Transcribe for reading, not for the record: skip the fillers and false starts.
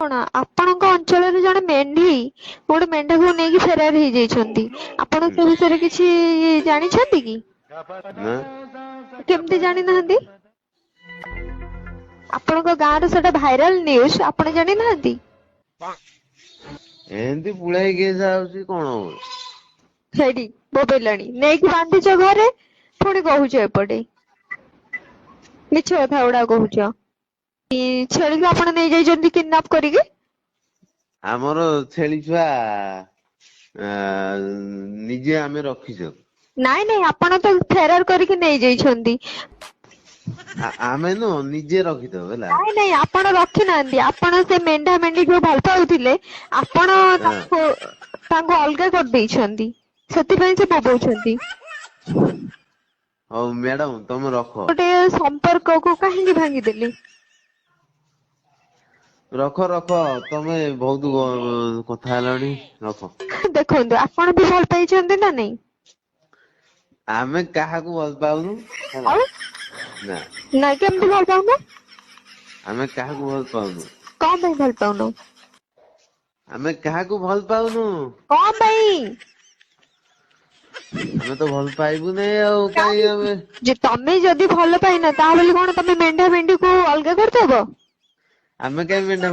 କଣ ଆପଣଙ୍କ ଅଞ୍ଚଳରେ ଜଣେ ମେଣ୍ଢି ଗୋଟେ ମେଣ୍ଢାକୁ ନେଇକି ଫେରାର ହେଇଯାଇଛନ୍ତି, ଆପଣ ସେ ବିଷୟରେ କିଛି ଜାଣିଛନ୍ତି କି? ନା। କେମିତି ଜାଣିନାହାନ୍ତି? ଆପଣଙ୍କ ଗାଁ ର ସେଟା ଭାଇରାଲ ନ୍ୟୁଜ, ଆପଣ ଜାଣିନାହାନ୍ତି? ଏମିତି ପୁଳାଏ କେସ୍ ଆସୁଛି, କଣ ହବ? ହେଇଠି ବୋବେଇଲାଣି, ନେଇକି ବାନ୍ଧିଛ ଘରେ, ପୁଣି କହୁଛ ଏପଟେ ମିଛ କଥା ଗୁଡା କହୁଛ। ଛେଳିକୁ ଆପଣ ନେଇଯାଇଛନ୍ତି କିଡନାପ କରିକି? ଆମର ଛେଳି ଛୁଆ ନିଜେ ଆମେ ରଖିଛୁ। ନାଇଁ ନାଇଁ, ଆପଣ ତ ଫେରାର କରିକି ନେଇଯାଇଛନ୍ତି। ଆମେ ନୁହଁ, ନିଜେ ରଖିଥାଉ ହେଲା। ନାଇଁ ନାଇଁ, ଆପଣ ରଖିନାହାନ୍ତି। ଆପଣ ସେ ମେଣ୍ଢା ମେଣ୍ଢି ଯୋଉ ଭଲ ପାଉଥିଲେ, ଆପଣ ତାଙ୍କୁ ଅଲଗା କରିଦେଇଛନ୍ତି, ସେଥିପାଇଁ ସେ ବୋବଉଛନ୍ତି। ହଉ ମ୍ୟାଡାମ, ତମେ ରଖ। ଗୋଟେ ସମ୍ପର୍କକୁ କାହିଁକି ଭାଙ୍ଗିଦେଲି? ରଖ ରଖ, ତମେ ବହୁତ କଥା ହେଲଣି, ରଖ। ଦେଖନ୍ତୁ, ଆପଣ ବି ଭଲ ପାଇଛନ୍ତି ନା ନାଇଁ? ଆମେ କାହାକୁ ଭଲ ପାଉନୁ ହେଲା। ଆଉ ନା। ନା, କେମିତି ଭଲ ପାଉନ? ଆମେ କାହାକୁ ଭଲ ପାଉନୁ। କଣ ପାଇଁ ଭଲ ପାଉନ? ଆମେ କାହାକୁ ଭଲ ପାଉନୁ। କଣ ପାଇଁ? ଆମେ ତ ଭଲ ପାଇବୁ ନାଇଁ, ଆଉ କାଇଁ ଆମେ ଯେ ତମେ ଯଦି ଭଲ ପାଇନ, ତା ବୋଲି କଣ ତମେ ମେଣ୍ଢା ମେଣ୍ଢି କୁ ଅଲଗା କରିଦବ? ଆମେ କାଇଁ ମେଣ୍ଢା